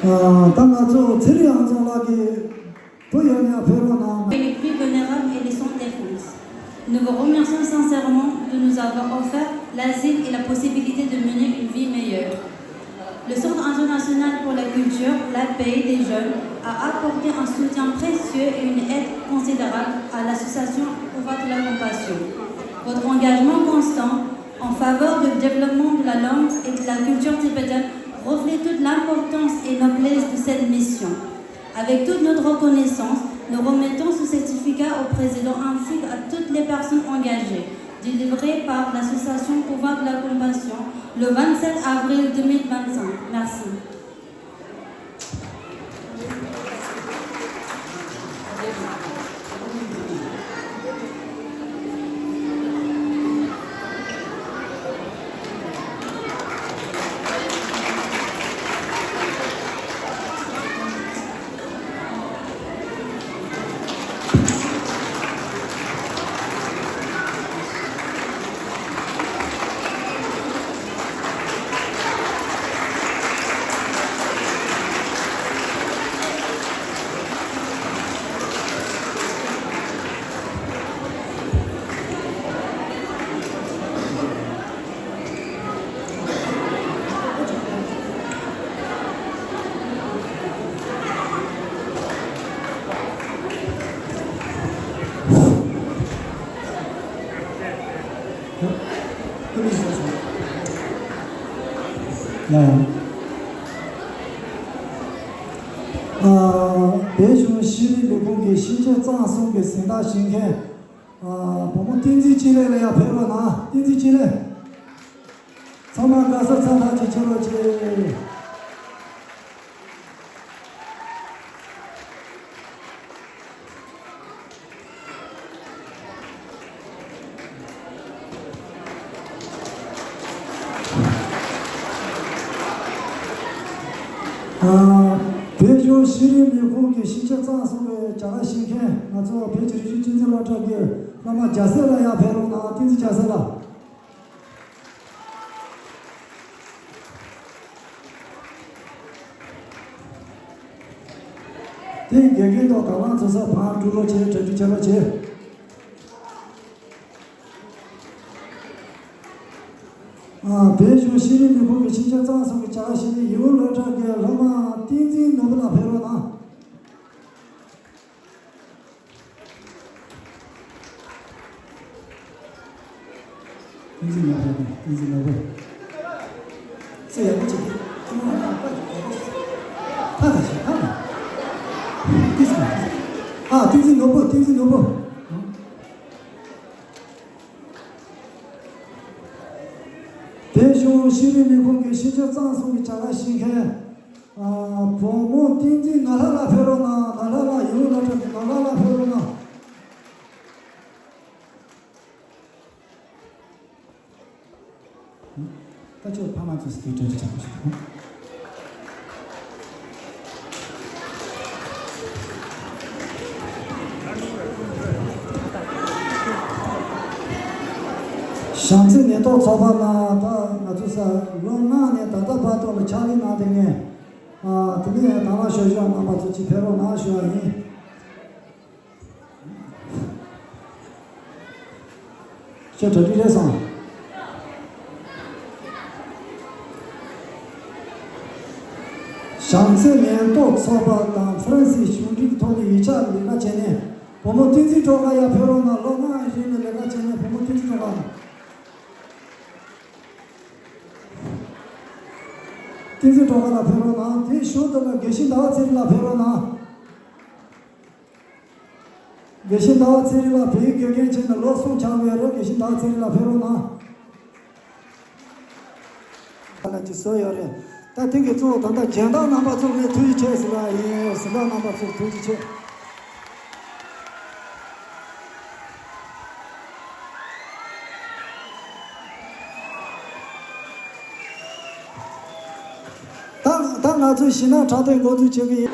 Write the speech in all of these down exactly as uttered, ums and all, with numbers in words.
ཨ། ད་ང་ཚོ་ཚེ་རིང་དབྱངས་འཛོམས་ལགས་ཀྱིས་བུ་ཡོད་ན་ཕེབས་རོགས་གནང་། Et les plus vulnérables et les sans défense. Nous vous remercions sincèrement de nous avoir offert l'asile et la possibilité de mener une vie meilleure. Le Centre international pour la culture, la paix des jeunes a apporté un soutien précieux et une aide considérable à l'association Pouvoir de la Compassion. Votre engagement constant en faveur du développement de la langue et de la culture tibétaine reflète toute l'importance et noblesse de cette mission. Avec toute notre reconnaissance, nous remettons ce certificat au président ainsi qu'à toutes les personnes engagées, délivré par l'association Pouvoir de la Compassion le vingt-sept avril deux mille vingt-cinq. Merci. ཡ། ཨ། བོད་གཞུང་ཤེས་རིག་ལས་ཁུངས་ཀྱི་ཤེས་བྱ་གཙང་སྲུང་གི་གཟེངས་རྟགས་བཞེས་མཁན། ཨ། བུ་མོ་བསྟན་འཛིན་འཕྲིན་ལས་ལ་ཡར་ཕེབས་རོགས་གནང་། བསྟན་འཛིན་འཕྲིན་ལས། ཚང་མ་དགའ་ས་ཚ་ཐག་ཅིག་ཆེ་རོགས་གྱིས། ཨ། བོད་གཞུང་ཤེས་རིག་ལས་ཁུངས་ཀྱི་ཤེས་བྱ་གཙང་སྲུང་བའི་བྱ་དགའ་བཞེས་མཁན་ང་ཚོ་བོད་ཀྱི་རིག་གཞུང་གཅེས་འཛིན་སློབ་གྲྭ་གི་བླ་མ་རྒྱལ་སྲས་ལགས་ཡར་ཕེབས་རོགས་གནང་། བསྟན་འཛིན་རྒྱལ་སྲས་ལགས། དེ་དགེ་རྒན་དང་དང་བླངས་ཚོགས་གཙོ་ཕར་བཀྲུ་རོགས་བྱེད། གྲ་སྒྲིག་བྱེད་རོགས་བྱེད། ཨ། བོད་གཞུང་ཤེས་རིག་ལས་ཁུངས་ཀྱི་ཤེས་བྱ་གཙང་བཟོ་གི་བྱ་བ་ཞིག་ནི་ཡིའུ་སློབ་གྲྭ་གི་སློབ་མ་བསྟན་འཛིན་ནོར་བུ་ལགས་ཕེབས་རོགས་གནང་། བསྟན་འཛིན་ནོར་བུ། བསྟན་འཛིན་ནོར་བུ། ཚེ་ཡག་པོ་བྱེད་ཀྱི། ཁྱེད་རང་ལ་ཕ་གི་ཡག་པོ་བྱེད། ཕ་ག་བྱེད། ཕ་ག་ཏིས་ཀ་ཏིས་ཀ་ཨ། བསྟན་འཛིན་ནོར་བུ། བསྟན་འཛིན་ནོར་བུ། བོད་གཞུང་ཤེས་རིག་ལས་ཁུངས་ཀྱི་ཤེས་བྱ་གཙང་བཟོ་གི་བྱ་བ་ཞིག་མཁན། ཨ། བུ་མོ་བསྟན་འཛིན་ངག་ལྷ་ལགས་ཕེབས་རོགས་གནང་། ངག་ལྷ་ལགས། ཡིའུ་སློབ་གྲྭ་གི་ངག་ལྷ་ལགས་ཕེབས་རོགས་གནང་། ད་ཁྱོད་ཕ་མ་ཚོས་དེ་གྲ་སྒྲིག་བྱ་དགོས་ཤིག་བྱམས་བརྩེ་ནད་ཐོག་ཚོགས་པ་ནང་ད་ང་ཚོ་ས་ལོ་ལྔ་ནས་ད་ལྟ་བར་དུ་ལ་ཕྱག་ལས་གནང་བསྡད་མཁན། ཨ། དེ་ནས་དང་བླངས་ཞབས་ཞུ་རྣམ་པ་ཚོ་ཅིག་ཕེབས་རོགས་གནང་ཞུ་བ་ཡིན། ཁྱོད་གྲ་སྒྲིག་རེད་སོང་། བྱམས་བརྩེ་ནད་ཐོག་ཚོགས་པ་དང་ཧྥ་རན་སིའི་གཞུང་འབྲེལ་གྱི་ཐོག་ནས་ཡིག་ཆ་ལས་ཀ་བྱས་ནས། བུ་མོ་བསྟན་འཛིན་སྒྲོལ་དཀར་ཡར་ཕེབས་རོགས་གནང་། ལོ་ལྔ་རིང་ལ་ལས་ཀ་བྱས་ནས་བུ་མོ་བསྟན་འཛིན་སྒྲོལ་དཀར། བསྟན་འཛིན་སྒྲོལ་དཀར་ལགས་ཕེབས་རོགས་གནང་། དེའི་གཞུག་ཏུ་ལ་དགེ་བཤེས་ཟླ་བ་ཚེ་རིང་ལགས་ཕེབས་རོགས་གནང་། དགེ་བཤེས་ཟླ་བ་ཚེ་རིང་ལགས་བོད་ཡིག་དགེ་རྒན་བྱས་ནས་ལོ་གསུམ་ཆགས་ཡོད་རེད། དགེ་བཤེས་ཟླ་བ་ཚེ་རིང་ལགས་ཕེབས་རོགས་གནང་། ལ་ཅིག་བཟོས་ཡོད་རེད། ད་དེ་གི་གཙོ་བོ་ད་ལྟ་སྦྱིན་བདག་རྣམ་པ་ཚོར་ངས་ཐུགས་རྗེ་ཆེ་ཟེར་བ་ཡིན། གཟིགས་གྲོགས་རྣམ་པ་ཚོར་ཐུགས་རྗེ་ཆེ། ད་ད་ང་ཚོས་གཞས་སྣ་འཁྲབ་སྟོན་འགོ་འཛུགས་བྱེད་ཀྱི་ཡིན།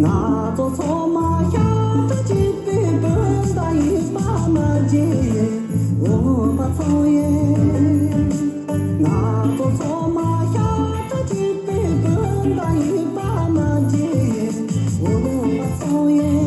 ང་ཚོ་ཚང་མ་ཤ་ཁྲག་གཅིག་པའི་སྤུན་ཟླ་ཡིན་པ་མ་བརྗེད། འོ་པ་ཚང་ཡིན། ང་ཚོ་ཚང་མ་ཤ་ཁྲག་གཅིག་པའི་སྤུན་ཟླ་ཡིན་པ་མ་བརྗེད། འོ་པ་ཚང་ཡིན།